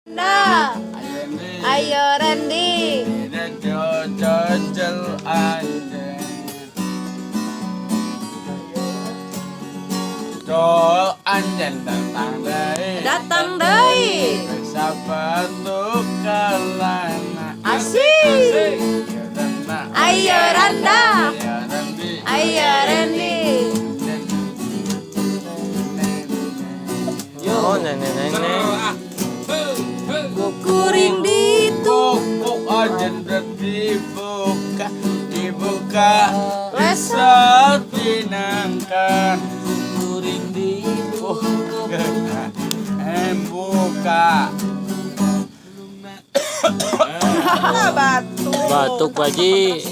Nah, ayo Randy. Cocol anjing. Col anjing datang deui. Datang deui. Sepatu kelana. Asik. Ayo Randa. Ayo Randy. Ayo Randy. Yo, nenek nenek. Kuring ditu. Kuku ajen dibuka, dibuka. Lesot. Tinangkan Kuring dibuka. Buka. Batuk. Batuk Pak Haji.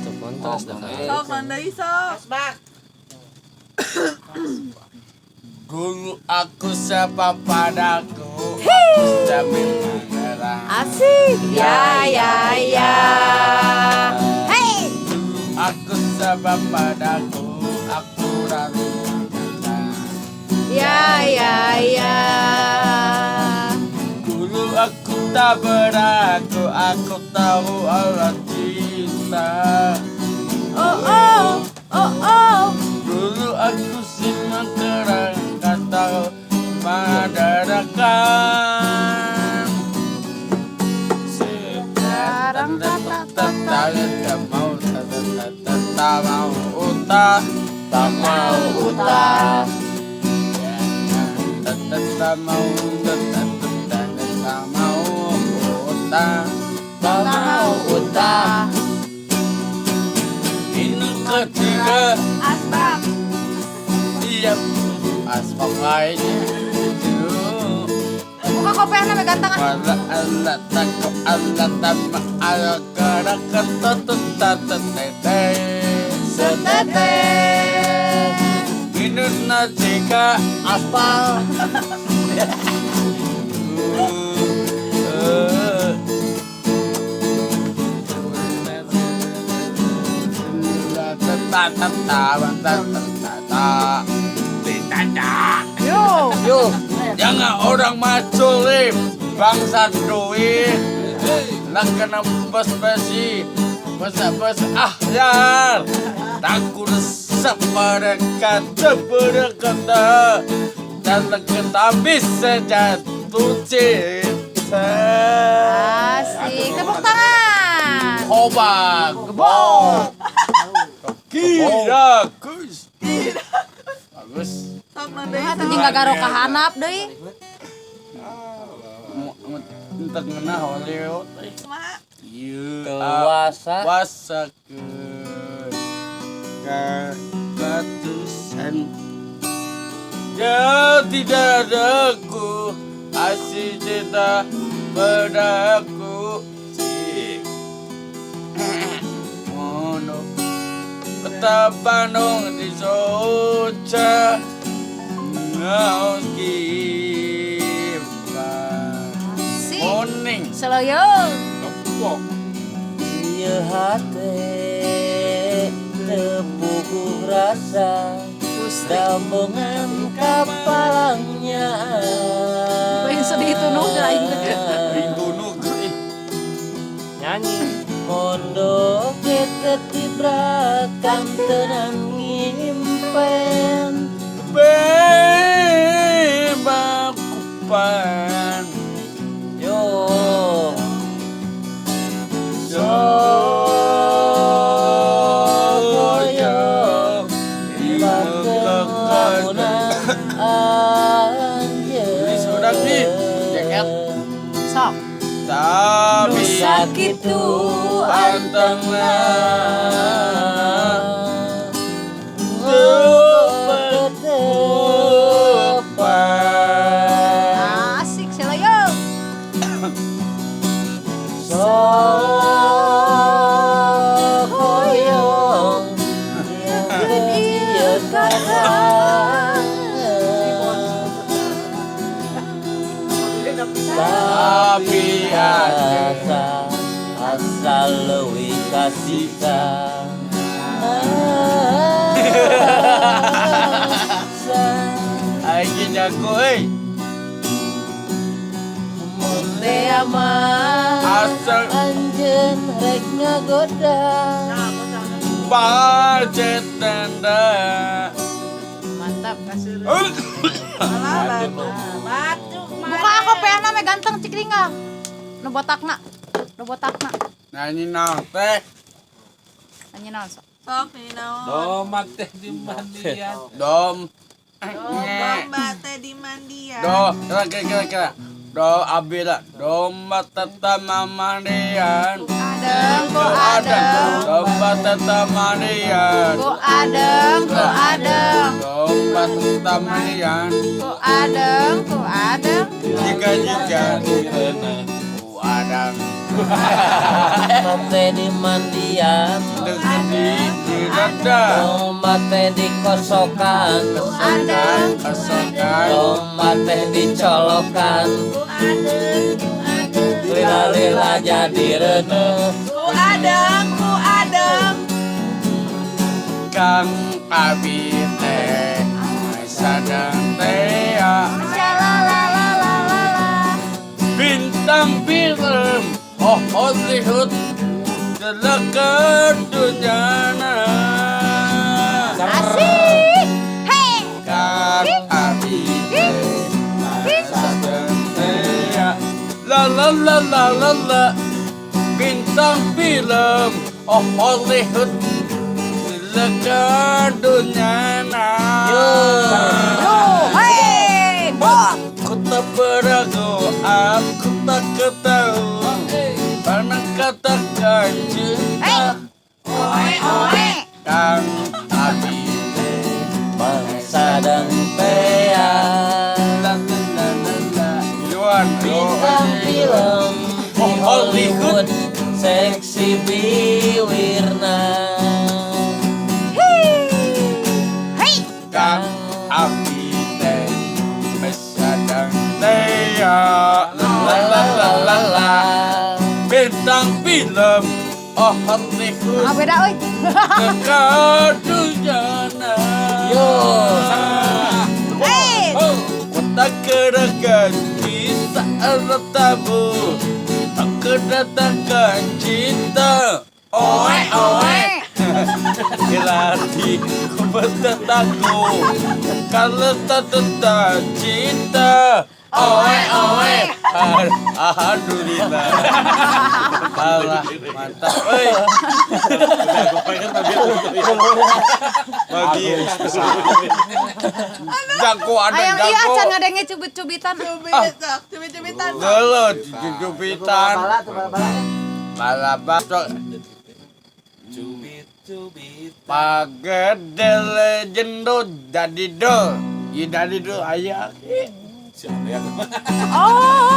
Tuh kontras dah. Sok nandai sok. Dulu aku sapa padaku, aku sambil mengerang. Asik. Ya ya ya. Hey. Dulu aku sapa padaku, aku ragu mengerang. Ya ya ya. Dulu aku tak beraku, aku tahu Allah cinta. Oh oh oh oh. Dulu aku simak kerang, kata madarakan. Sekarang tak tak tak mau tak tak tak mau utah, tak mau utah. Tak tak tak mau tak tak tak tak mau utah, tak mau utah. Ini ketiga. Asbak. Iya, asbak lainnya itu. Buka kopiahna we ganteng ah. Wala ala tako ala tama ala kara kata tata tete Setete. Minus nasiga aspal. Yo. Yo. Jangan orang maculim bangsa duit lah kena bos besi bos ahyar takut resep mereka berkata dan kita bisa jatuh cinta. Asik. Tepuk tangan. Kobak gebok kira kus bagus. Sok nandai. Ah, tadi nggak garo kahanap deui. Entek ngeunah Hollywood. Kumaha? Ieu Kewasa. wasakeun katusan. Ya tidak adaku asih cinta padaku. Cik. Mono kota Bandung di Soca ngaos kipa. Asik. Morning. Seloyong. Kepok. Ieu hate teu rasa dambongan kapalangnya. Lain sedih tunuh aing teh. Rindu ih. Nyanyi. Pondok ketibrakan tenang ngimpen. Bebakupan. Yo. Soyo Ini sudah nih, jaket. Sok. Tapi Sakitu pantangna tepat. Asik seloyong. Sokoyong Ieu Tapi asa asal leuwih kasihkan. Aing jago euy. Rama. Asal Anjeun rek ngagoda. Budget tenda. Mantap. Alah, batu. Muka aku peana me ganteng cikringa. Nu botakna. Nu botakna. Nyanyi naon teh? Nyanyi naon sok? Sok nyanyi naon? Domat teh di mandian. Dom. Domba teh di mandian. Do, kira kira kira kira. Do abila, domba tetap mamandian. Adeng, ku adeng. Domba tetap mandian. Ku adeng, ku adeng. Domba tetap mandian. Ku adeng, ku adeng. Jika jika ku adang. Mate di mandian. Di di Domba teh dikosokan. Adeng, Kesokan. Domba teh dicolokan. Ku adeng, ku adeng. Lila-lila jadi reuneuh. Ku adeng, ku adeng. Kang abi teh sadang teh Shalalalalala. Bintang film oh Hollywood Jelekan dunia Asik. Hey. Kang abi teh sadang teh la la la la la la bintang film oh Hollywood Jelekan dunia Yo. Yo, hey, bo. Ku tak beragu, aku tak ketahui. Karena katakan cinta. Oe, oe. Kang Abi Mangsa dan tea. La la la la la. Yuan Bintang film di Hollywood seksi biwirna. Hey. Kang Abi teh Mesadang tea. La la la la la la. Bintang film oh Hollywood. Ah, beda euy. Kekadunyana. Yo. Hey. Kota kerekan kisah tabu. Kedatangan cinta. Oe oe. Kirati ku bertetaku. Kalau tak tentang cinta. Oe oe. Alhamdulillah. Alah, mantap. Oi. Bagi jago ada Ayang iya jago. acan ngadenge cubit-cubitan. Cubit, sok. Cubit-cubitan. Sok. Geuleuh cubitan. Bala batok. Cubit cubit. Pagede legendo jadi do. I jadi do aya. Siapa ya? Oh.